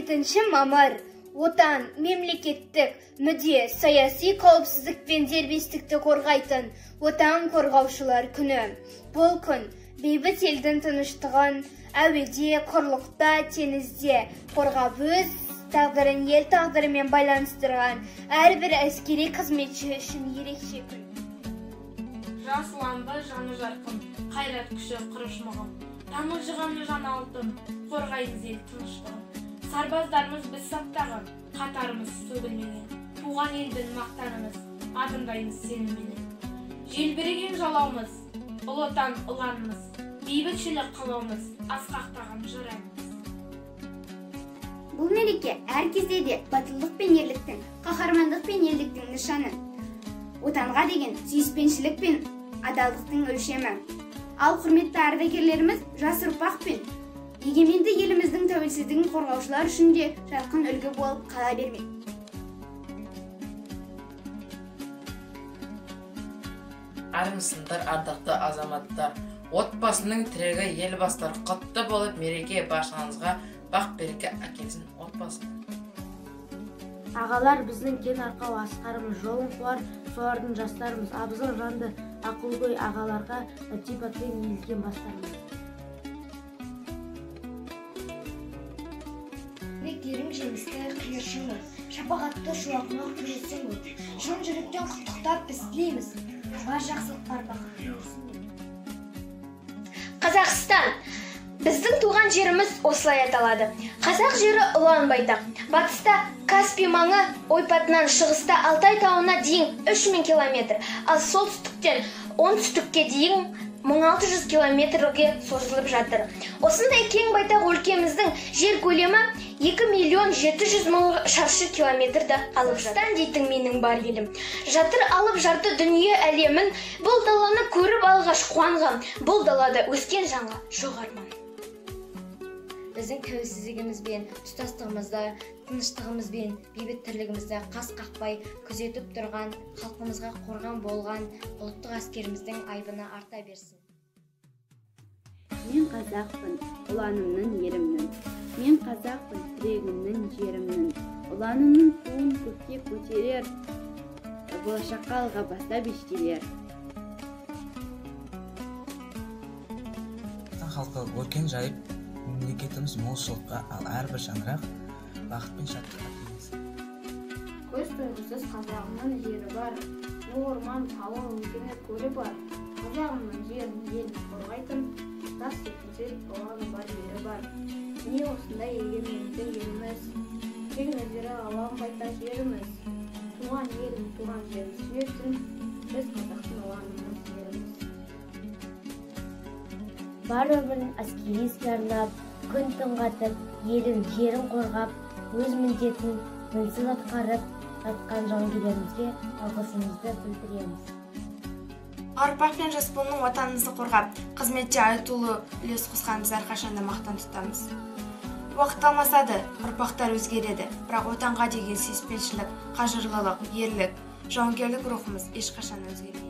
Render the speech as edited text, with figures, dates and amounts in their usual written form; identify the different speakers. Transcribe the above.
Speaker 1: 7 мамыр Отан, мемлекеттік, мүдде, саяси қауіпсіздік пен дербестікті қорғайтын Отан қорғаушылар күні. Бұл күн бейбіт елдің тыныштығын әуеде, құрлықта, теңізде қорғап өз тағдырын ел тағдырымен байланыстырған әрбір әскери қызметші үшін ерекше күн.
Speaker 2: Жас ұланды жаны жарқын, қайрат күші құрыш мығым, тамылжығаны жан алтын, қорғаймыз ел тыныштығын. Сарбаздарымыз біз саптаған, қатарымыз сөгілмеген, туған елдің мақтанымыз, адымдаймыз сенімменен. Желбіреген жалаумыз, ұлы Отан ұланымыз, бейбітшілік қалаумыз, асқақтаған жыр әніміз.
Speaker 3: Бұл мереке әр кезде де батылдық пен ерліктің, қаһармандық пен елдіктің нышаны. Отанға деген сүйіспеншілік пен адалдықтың өлшемі. Ал құрметті ардагерлеріміз жас ұрпақ пен егеменді еліміздің тәуелсіздігін қорғаушылар үшін де жарқын үлгі болып қала бермек.
Speaker 4: Армысыңдар ардақты азаматтар, отбасының тірегі ел бастар, құтты болып мереке баршаңызға бақ береке әкелсін отбасы.
Speaker 5: Ағалар біздің кен арқау асқарымыз, жолын қуар солардың жастарымыз, абзал жанды ақылгөй ағаларға ілтипатпен иілген бастарымыз.
Speaker 6: Ерің жемісті қиыршыңы, шапағатты шуағына құйылсын көп. Шын жүректен құттықтап біз тілейміз, бар жақсылық бар бақыт бұйырсын.
Speaker 1: Қазақстан! Біздің туған жеріміз осылай аталады. Қазақ жері ұлан байтақ. Батыста Каспий маңы ойпатынан шығыста Алтай тауына дейін 3000 километр, ал солтүстіктен оңтүстікке дейін 1600 километрге созылып жатыр. Осындай кең байтақ өлкеміздің жер көлемі 2 700 000 шаршы километрді алып жатыр. Қазақстан дейтін менің бар елім. Жатыр алып жарты дүние әлемін, бұл даланы көріп алғаш қуанған, бұл далада өскен жанға жоқ арман.
Speaker 6: Біздің тәуелсіздігімізбен, тұтастығымызды, тыныштығымызбен, бейбіт тірлігімізді қас қақпай күзетіп тұрған, халқымызға қорған болған ұлттық әскеріміздің айбыны арта берсін.
Speaker 7: Мен қазақпын, ұланымның ерімнің. Мен қазақпын, тірегімнің жерімнің. Ұланымның туын көкке көтерер, болашаққа алға бастап ештелер.
Speaker 8: Халқы өркен жайып, мемлекетіміз молшылыққа, ал әрбір шаңырақ бақыт пен шаттыққа кенелсін.
Speaker 9: Көз тойғысыз қазағымның жері бар, орман, тауы, өзені, көлі бар. Қазағымның жерін, елін қорғайтын, тас секілді ұланы бар, ері бар. Міне осындай егеменді еліміз, кең өзері алаң байтақ жеріміз. Туған елін, туған жерін сүйетін, біз қазақтың ұланымыз, еріміз.
Speaker 5: Бар өмірін әскери іске арнап, күн түн қатып, елін, жерін қорғап, өз міндетін мінсіз атқарып жатқан жауынгерлерімізге алғысымызды білдіреміз.
Speaker 2: Ұрпақ пен жас буынның отанымызды қорғап, қызметте айтулы үлес қосқанымызды әрқашанда мақтан тұтамыз. Уақыт алмасады, ұрпақтар өзгереді, бірақ отанға деген сүйіспеншілік, қажырлылық, ерлік, жауынгерлік рухымыз ешқашан өзгермейді.